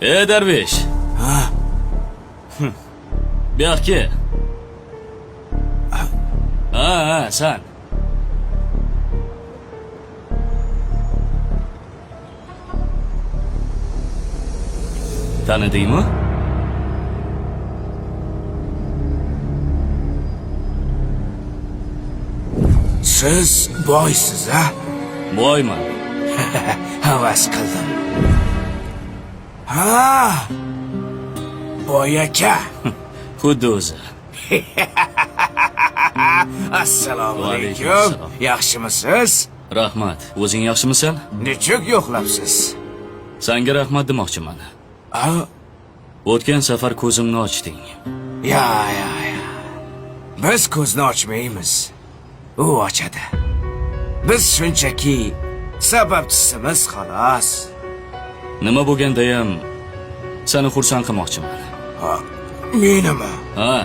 Ey darvesh. Ha? Bu yoqqa. Ha, ha, san. Tanidingmi? Siz boysiz, a? Boyman. Havas qildim. Ha! Boy aka. Xuddi o'zi. Assalomu Va alaykum alaykum. assalom. Yaxshimisiz? Rahmat. O'zing yaxshimisan? Nechuk yo'qlabsiz? Sanga rahmat demoqchiman. A? O'tgan safar ko'zimni ochding. Ya, ya, ya. Biz ko'zni ochmaymiz. U ochadi. Biz shunchaki sababchisimiz xolos. Nima bo'lgandayam seni xursand qilmoqchiman. Ha, menimi? Ha,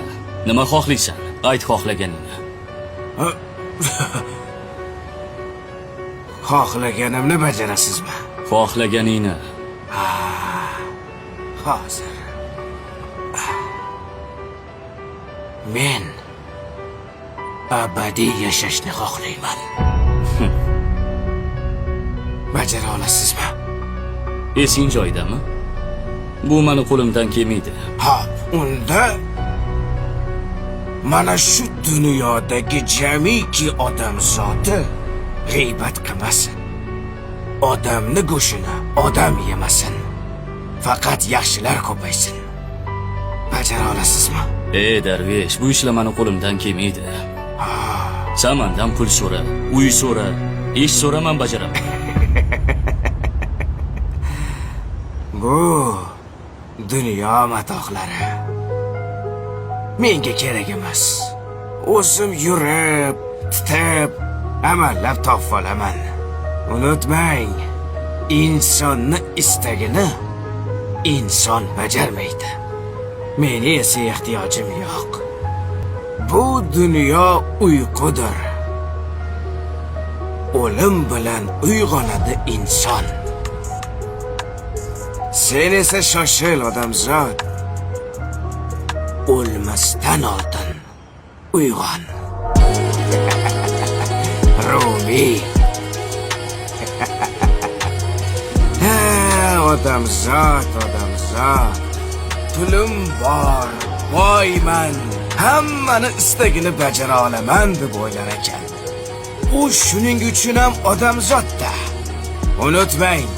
nima xohlaysan? Ayt xohlaganingni. Xohlaganimni bajarasizmi? Xohlaganingni. Hozir. Men abadiy yashashni xohlayman. Bajara olasizmi? Esing joyidami? Bu mani qo'limdan kelmaydi. Ha, unda mana shu dunyodagi jamiki odam zoti g'iybat qilmasin. Odamni go'shini odam yemasin. Faqat yaxshilar ko'paysin. Bajara olasizmi? Ey darvesh, bu ishlar mani qo'limdan kelmaydi. San mandan pul so'ra, uy so'ra, ish so'ra, man bajaraman. Bu dunyo matohlari. Menga kerak emas. O'zim yurib, titib, amallab topib olaman. Unutmang, insonni istagini inson bajarmaydi. Meni esa ehtiyojim yo'q. Bu dunyo uyqudir. O'lim bilan uyg'onadi inson. Sen esa shoshil, odamzod. O'lmasdan oldin uyg'on. Rumiy. Ha, odamzod, odamzod. Pulim bor, boyman, hammani istagini bajara olaman deb o'ylar ekan. U shuning uchun ham odamzodda. Unutmang,